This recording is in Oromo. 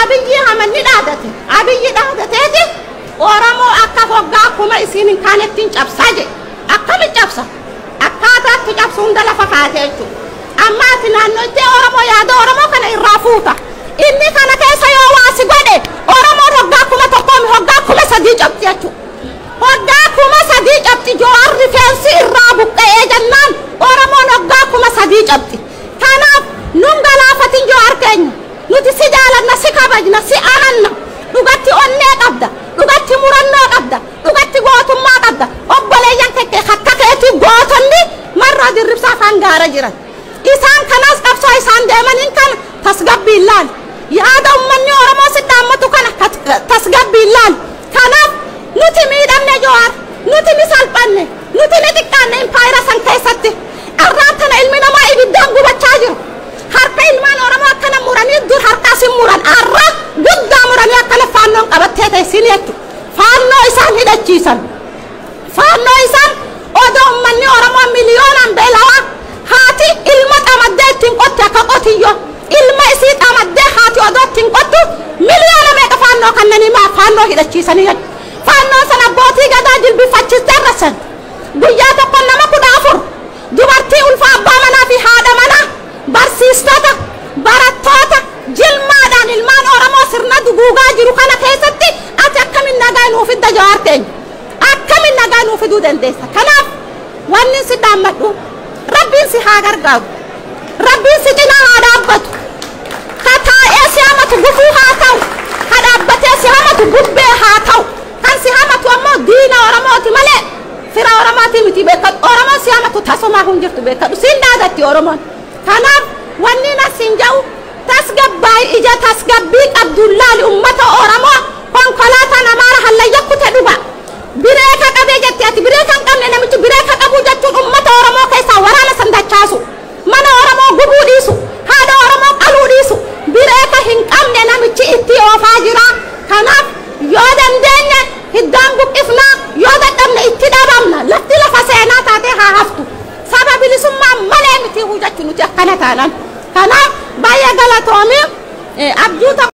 Abiyyi hamanni dhaadate. Abiyyi dhaadateeti Oromoo akka hoggaa kuma isiin hin kaanettiin cabsaa jedhe. Akkami cabsa? Akkaataatti cabsu hunda lafa kaatee jechuudha. Amma ati naannoo itti Oromoo yaada Oromoo kana irraa fuuta. Inni kana keessa yoo waasi godhe Oromoon hoggaa 1000 hoggaa 3000 cabsi jechuudha. Hoggaa 3000 cabsi Jawaar rifeensi irraa buqqa'ee jennaan Oromoon hoggaa 3000 cabsi. Kanaaf nun galaafatin Jawaar keenya. Nuti si jaalanna, si kabajna, si amanna. Dhugatti onnee qabda, dhugatti murannoo qabda, dhugatti gootummaa qabda. Obboleeyyan kekkee akka keetii gootonni marraa dirribsaa afaan gaara jiran. Isaan kanas qabsoo isaan deemaniin kana tasgabbiin laal. Yaada uummanni Oromoo si dhaammatu kana tasgabbiin laal. Kanaaf nuti miidhamne Jawaar, nuti ni salphanne, nuti ni xiqqaanne impaayira san keessatti. Arraan tana ilmi namaa ibiddaan gubachaa jiru. Harka ilmaan Oromoo akkana muranii dur harkaas hin muran. Arra guddaa muranii akkana faannoon qabattee teessin jechuudha. Faannoo isaan hidhachiisan. Faannoo isaan odoo uummanni Oromoo miliyoonaan beelawaa haati ilma xamaddee ittiin qotti akka qotiyyoo. Ilma isii xamaddee haati odoo ittiin qottu miliyoona meeqa faannoo kannanii maa faannoo hidhachiisanii jechuudha. Faannoon sana abbootii gadaa jilbifachiistee irra guyyaa tokko nama 14 dubartii ulfa abbaa manaa fi haadha manaa barsiistota barattoota jilmaadhaan ilmaan Oromoo sirna duguugaa jiru kana keessatti ati akkamiin nagaa nuuf fidda Jawaar keenya? Akkamiin nagaa nuuf fiduu dandeessa? Kanaaf wanni si dhaammadhu Rabbiin si haa gargaaru. Rabbiin si cinaa haa dhaabbatu. Ka taa'ee si hamatu gufuu haa ta'u. Ka dhaabbatee si hamatu gubbee haa ta'u. Kan si hamatu ammoo diina Oromooti malee fira Oromooti miti beekadhu. Oromoon si hamatu tasumaa hin jirtu beekadhu. Siin dhaadatti Oromoon. Kanaaf wanni nas hin jedhu tasgabbaa'ii ija tasgabbii qabduun laali uummata Oromoo konkolaataan Amaara hallayya kute dhuga. Bireeka qabee jetti ati bireeka hin qabne namichi bireeka qabuu jechuun uummata Oromoo keessaa waraana san dachaasu. Mana Oromoo gubuu dhiisu. Haadha Oromoo qaluu dhiisu. Bireeka hin qabne namichi itti oofaa jira. Kanaaf yoo dandeenye hiddaan buqqifnaa yoo dadhabne itti dhabamna. Lafti lafa seenaa taatee haa haftu. Saba bilisummaa malee miti jechuun nuti akkana taanan. Kanaaf baay'ee galatoomii abjuu